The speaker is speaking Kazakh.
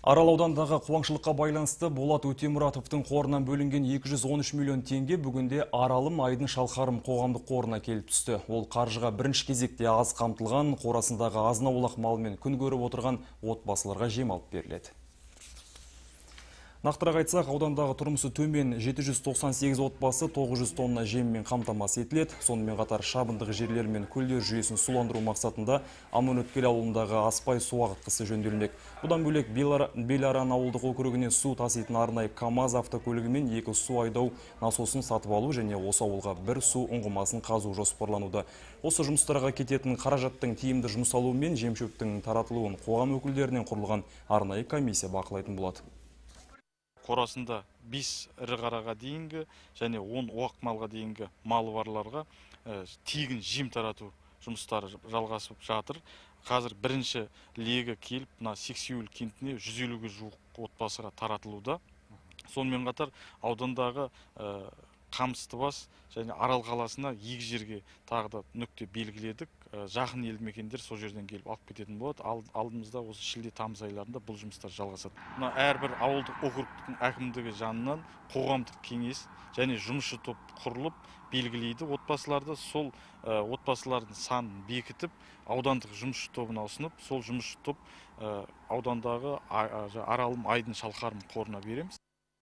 Арал ауданындағы қуаңшылыққа байланысты Болат Өтемұратовтың қорынан бөлінген 213 миллион теңге бүгінде Аралым Айдын Шалқарым қоғамдық қорына келіп түсті. Ол қаржыға бірінші кезекте аз қамтылған, қорасындағы азын-аулақ малмен күн көріп отырған отбасыларға жем алып беріледі. Нақтырақ айтсақ, аудандағы тұрмысы төмен 798 отбасы 900 тонна жеммен қамтамасыз етіледі. Сонымен қатар шабындық жерлер мен көлдер жүйесін суландыру мақсатында Аманөткел ауылындағы Аспай су ағытқысы жөнделмек. Бұдан бөлек Беларан ауылдық округіне су таситын арнайы КАМАЗ автокөлігімен 2 су айдау насосын сатып алу және осы ауылға бір су ұңғымасын қазу жоспарлануда. Осы жұмыстарға кететін қаражаттың тиімді жұмсалуы мен жемшөптің таратылуын қоғам өкілдерінен құрылған арнайы комиссия бақылайтын болады. Қорасында 5 ірі қараға дейінгі және 10 уақ малға дейінгі малы барларға тегін жем тарату жұмыстары жалғасып жатыр. Қазір бірінші легі келіп, мына Сексеуіл кентіне 150-ге жуық отбасыға таратылуда. Сонымен қатар аудандағы Қамыстыбас және Арал қаласына 2 жерге тағы да нүкте белгіледік. Жақын елді мекендер сол жерден келіп алып кететін болады. Алдымызда осы шілде тамыз айларында бұл жұмыстар жалғасады. Мына әрбір ауылдық округтің әкімдігі жанынан қоғамдық кеңес және жұмысшы топ құрылып белгілейді отбасыларды. Сол отбасылардың санын бекітіп, аудандық жұмысшы тобына ұсынып, сол жұмысшы топ аудандағы Аралым Айдын Шалқарым қорына береміз.